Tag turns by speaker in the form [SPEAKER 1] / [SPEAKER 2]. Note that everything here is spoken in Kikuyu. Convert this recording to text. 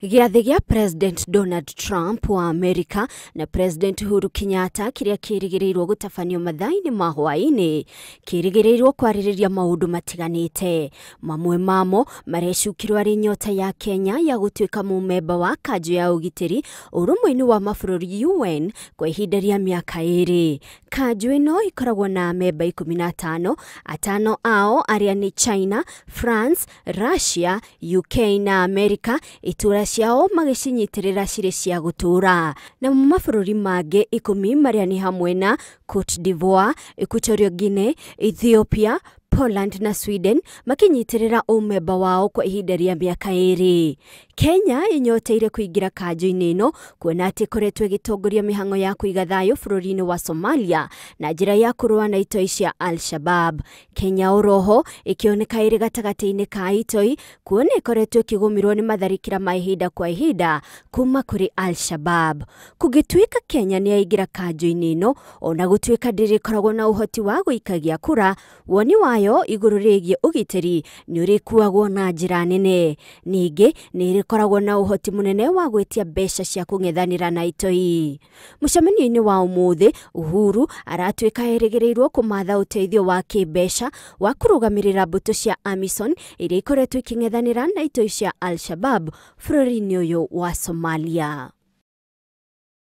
[SPEAKER 1] Gĩathĩ gĩa President Donald Trump wa Amerika na President Uhuru Kenyatta kĩrĩa kĩrĩgĩrĩirwo gũtabanio mathaa-inĩ ma hwaĩ-inĩ kĩrĩgĩrĩirwo kwarĩrĩria maũndũ matiganĩte. Mamwe mamo marecukĩrwo arĩ nyota ya Kenya ya gũtuĩka mũmemba wa kanjũ ya ũgitĩri ũrũmwe-inĩ wa mabũrũri UN kwa ihinda rĩa mĩaka 2. Kanjũ ĩno ĩkoragwo na amemba 15, atano ao arĩa nĩ China, France, Russia, UK na Amerika, itura ciao magĩcinyitĩrĩra cirĩ cia gũtũũra. Namo mabũrũri mangĩ 10 marĩa nĩ hamwe na Cote d'Ivoire, Equatorial Guinea, Ethiopia, Poland na Sweden makĩnyitĩrĩra ũmemba wao kwa ihinda rĩa mĩaka 2. Kenya ĩnyoteire kũingĩra kanjũ-inĩ ĩno kuona atĩ ĩkoretwo ĩgĩtongoria mĩhang'o ya kũiga thayũ bũrũri-inĩ wa Somalia na njĩra ya kũrũa na itoi cia Al-Shabab. Kenya oroho ĩkĩoneka ĩrĩ gatagatĩ-inĩ ka itoi kuona ĩkoretwo ĩkĩgũmĩrwo nĩ matharĩkĩra ma ihinda kwa ihinda kuma kũrĩ Al-Shabab. Kũngĩtuĩka Kenya nĩ yaingĩra kanjũ-inĩ ĩno, ona gũtuĩka ndĩrĩkoragwo na ũhoti wa gũikagia kura, woni wayo igũrũ rĩgiĩ ũgitĩri nĩ ũrĩkuagwo na njĩra nene. Ningĩ nĩ ĩrĩkoragwo na ũhoti mũnene wa gwĩtia mbeca cia kũng'ethanĩra na itoi. Mũcemanio-inĩ wa ũmũthĩ, Uhuru aratuĩka erĩgĩrĩirwo kũmatha ũteithio wa kĩmbeca wa kũrũgamĩrĩra mbũtũ cia AMISON iria ikoretwo ikĩng'ethanĩra na itoi cia Al-Shabab bũrũri-inĩ ũyũ wa Somalia.